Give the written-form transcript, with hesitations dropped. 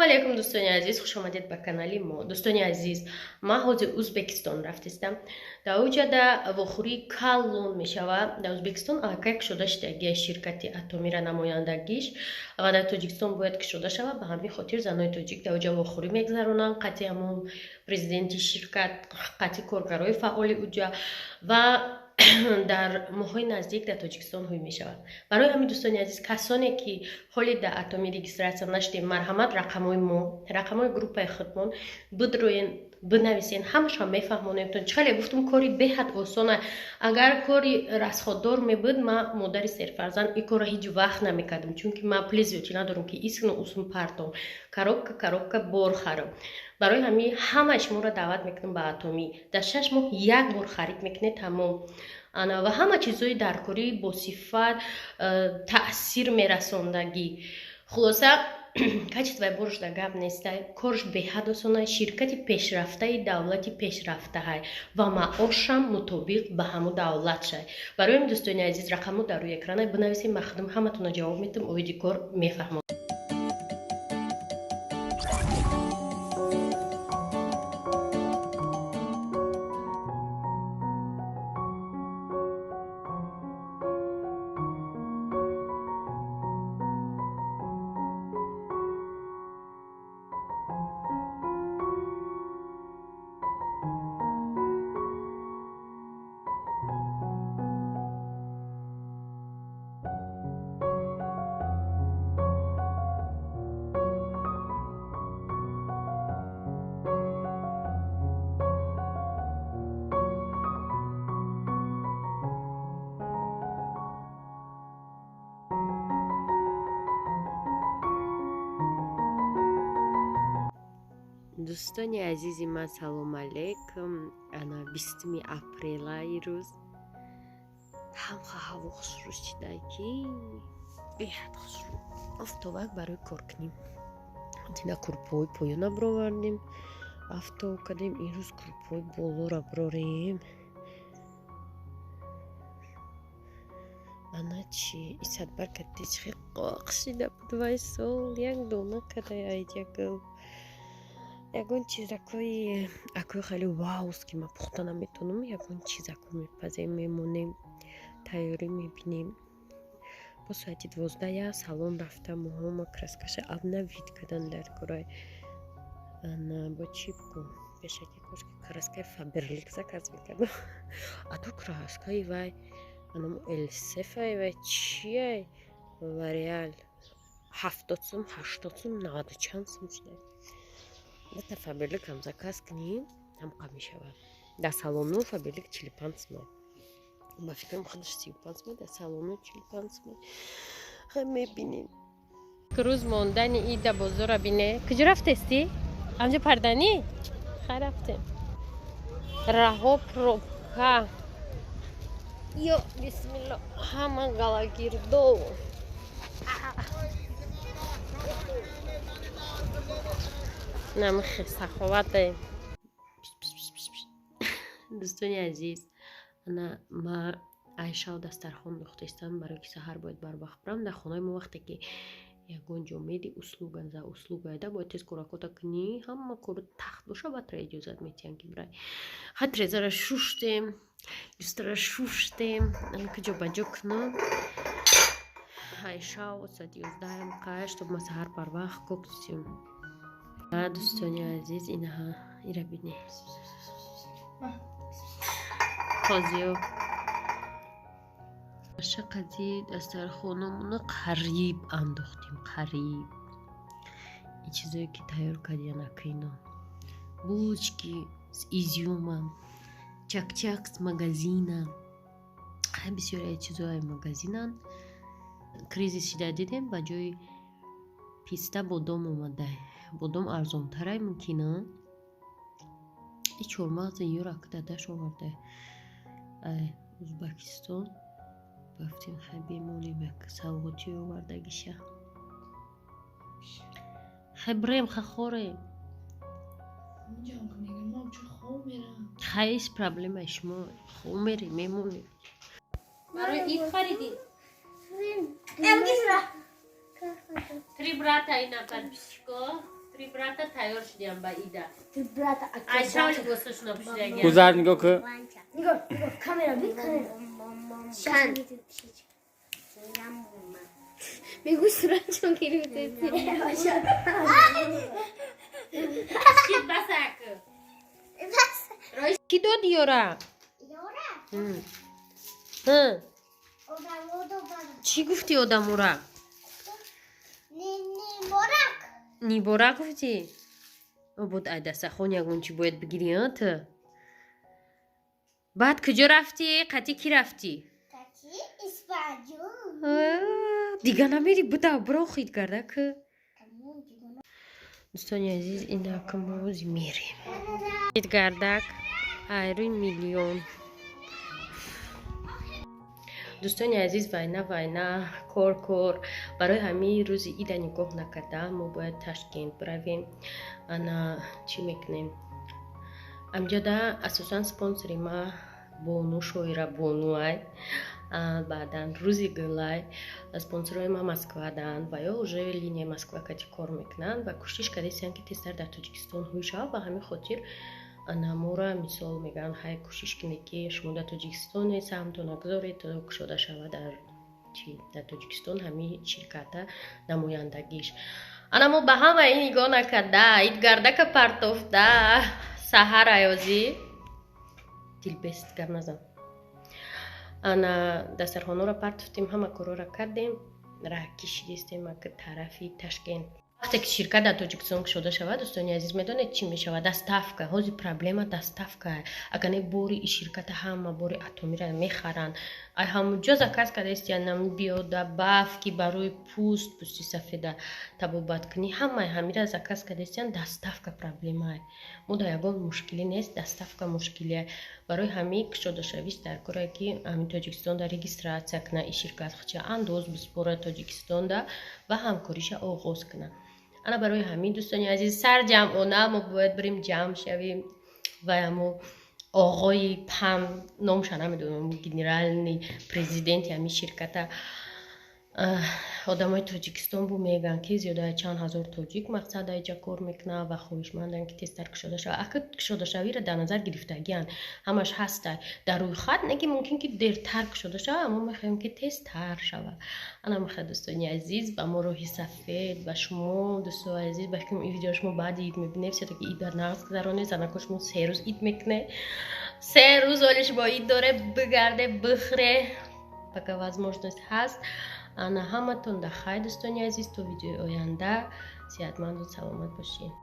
Алейкум, дӯстони азиз, хушомадед ба канали мо. Дӯстони азиз, ман ҳозир Узбекистон рафтистам. Дар оҷада вохӯрии калон мешавад. Дар Узбекистон аллакай кушода шудагия ширкати Атомира, намояндагиш, ва дар Тоҷикистон бояд кушода шавад. Ба ҳамин хотир занои тоҷик дар оҷа вохӯрӣ мегузаронанд қатъи ҳамон президенти ширкат, қатъи коргарои фаъоли уҷа, ва дар моҳҳои наздик дар Тоҷикистон ҳуй мешавад. Барои ҳамин, дӯстони азиз, касоне ки ҳоли дар Атоми регистрация нашудем, марҳамат, рақамҳои мо, рақамҳои группаи худмон бидроен, бинависен, ҳамашам мефаҳмонемтон. Чӣ хеле гуфтум, кори беҳад осона. Агар кори расходдор мебуд, ман, модари серфарзанд, ин корро ҳеҷ вақт намекардам, чунки ман пули зиёдӣ надорам, ки исну усм партом, коробка коробка бор харам. Барои ҳамин ҳамаи шуморо даъват мекунам ба Атомӣ. Дар 6 моҳ як бор харид мекунед, тамом. Ана ва ҳама чизҳои даркорӣ бо сифат, таъсир мерасондагӣ. Хулоса, качествои борш дар гап нестай, корш беҳад осона, ширкати пешрафтаи давлати пешрафтаҳай ва маошам мутобиқ ба ҳамун давлат шай. Барои ҳамин, дӯстони азиз, рақамҳо дар рӯи экрана, бинависем, ман худам ҳаматонро ҷавоб медиҳам, оиди кор мефаҳмам. Дӯстони азизи ман, салом алейкум. Ана 20-уми апрела ирӯз ҳамха ҳаво хушрӯ шида, ки беҳад хушрӯ, офтобак. Барои кор кунем дина курпои поёна бировардем, афтоб кардем. Имрӯз курпои болоро бирорем. Ана чи исадбаркати чихе қоқ шида буд, вай сол як дона кадай айҷагыл. Ягон чизакои акои хеле ваус, ки ман пухта наметавонам, ягон чизако мепазем, мемонем, тайёрӣ мебинем. Бо соати 12 я салон рафта, муҳома краскаша обновить кардан дар курай. Ана бо чӣ бигӯм, пешаки кошки краскаи Фаберлик заказ мекардам, а то краскаи вай анам Элсефай вай чиай, Лореал, 70 сум, 80 сум, наваду чанд сум шуда. Дата Фаберликам заказ кунӣ, ҳамқа мешавад. Дар салону Фаберлик 45 сума, ба фикрам, худаш 35 сума, дар салону 45 сума. Хай, мебинем. Рӯз мондани ида бозора бине. Куҷо рафтестӣ? Амҷо парданӣ? Хай, рафтем. Раҳо пробка. Ё бисмилло, ҳама галагирдо. Намихе саховате. Дӯстони азиз, ана ма айшав дастархон духтестам, барои ки саҳар бояд барвақт бирам. Дар хонаи мо вақте ки ягон ҷо меди, услуга за услуга да бояд тез коракота кунӣ, ҳама кору тахт боша, баъд тра иҷозат метиҳанд, ки бирай. Хай, трезара шуштем, люстра шуштем, ки ҷо ба ҷо кунам. Айшав соати 11-ам қай, чтоб ма саҳар барвақт коксим. Дӯстони азиз, инаҳа ира бине, қозиё шақади дастархонамона қариб андохтем, қариб. Ин чизое ки тайёр кардиян акино: булочки с изюмом, чакчак с магазина, бисёре чизои магазинанд. Кризис шида дидем, ба ҷои писта бодом омада, бодом арзонтарай мумкина. И чормағзи юрак дадаш оварда Узбакистон. Рафтем, хай, бемонем, як савғотӣ овардагиша. Хай, бирем, ха, хорем. Хай, проблемаи шумо, хоб мерем, мемонем. Барои ид харидӣ? Три брата, ина подписчико. Три брата тайёр шудиам ба ида. Три брата. Ай чав либосошона пӯшидагиам. Гузар, нигоҳ ку. Нигоҳ, нигоҳ, камера би, камера. Кан. Мегӯ суратшон гирифтеси. Шид басак. Кӣ дод ёра? Ёра? Ҳ. Одамо додам. Чӣ гуфтӣ одамура? Ниборак. Нибора гуфтӣ? Буд ай дастархон ягон чӣ бояд бигирӣ, а ту? Баъд куҷо рафтӣ? Қатӣ кӣ рафтӣ? Таки Испанҷон. Дига намери, буда биро хит карда ку. Дӯстони азиз, инак мо ози мерем. Идгардак айрӯи миллион. Дӯстони азиз, вайна вайна, кор кор. Барои ҳамин рӯзи ида нигоҳ накарда, мо бояд Ташкент биравем. Ана чӣ мекунем? Амҷода асосан спонсори ма Бону, шоира Бонуай, баъдан Рӯзи Гулай. Спонсорҳои ма Москваданд ва ё уже линияи Москва кати кор мекунанд ва кӯшиш кардастиянд, ки тезтар дар Тоҷикистон ҳуй шавад. Ба ҳамин хотир ана мора мисол мегӯянд: ҳай, кӯшиш кунед, ки шумо дар Тоҷикистоне, саҳмтон нагузоред, то кушода шавад дар чи дар Тоҷикистон ҳамин ширката намояндагиш. Ана мо ба ҳама ин нигоҳ накарда, идгардака партофта, саҳар аёзӣ дилбест гап назан. Ана дастархонаро партофтем, ҳама корҳоро кардем, раҳ кишидистем ака тарафи Ташкент. Вақте ки ширкат дар Тоҷикистон кушода шавад, дӯстони азиз, медонед, чӣ мешавад? Доставка. Ҳозир проблема доставка. Агар не, бори и ширката ҳама бори Атомира мехаранд. Ай ҳамуҷо заказ кардаистиян нам биёда баф, ки барои пӯст, пӯсти сафеда табобат кунӣ, ҳамаи ҳамира заказ кардаистиян. Доставка проблемае. Мо дар ягон мушкилӣ нест, доставка мушкилие. Барои ҳамин кушодашавиш дар корае, ки ҳамин Тоҷикистон дар регистрация кунад и ширкат, хча андоз биспорад Тоҷикистонда ва ҳамкориша оғоз кунад. Ана барои ҳамин, дӯстони азиз, сарҷамъона мо бояд бирем, ҷамъ шавем ва ҳамо оғои пам, номша намедонам, генеральный президенти ҳамин ширката, одамои Тоҷикистон бу мегӯянд, ки зиёда чанд ҳазор тоҷик мақсад аиҷа кор мекунад ва хоҳишманданд, ки тезтар кушода шавад. Ака кушодашавиро дар назар гирифтагианд, ҳамаш ҳаста дар рӯйхат, не ки мумкин ки дертар кушода шавад, аммо мехоҳем, ки тезтар шавад. Ана мехоҳад, дӯстони азиз, ба мо роҳи сафед, ба шумо, дӯстои азиз, ба фикрам, ин видео шумо баъди ид мебинед. Всё-таки ид дар нағз гузаронед, занако, шумо 3 рӯз ид мекунед, 3 рӯз оли шумо ид доре, бигарде, бихӯре, пока возможность ҳаст. Ана ҳаматон да хайр, дӯстони азиз, то видеои оянда сиҳатманду саломат бошед.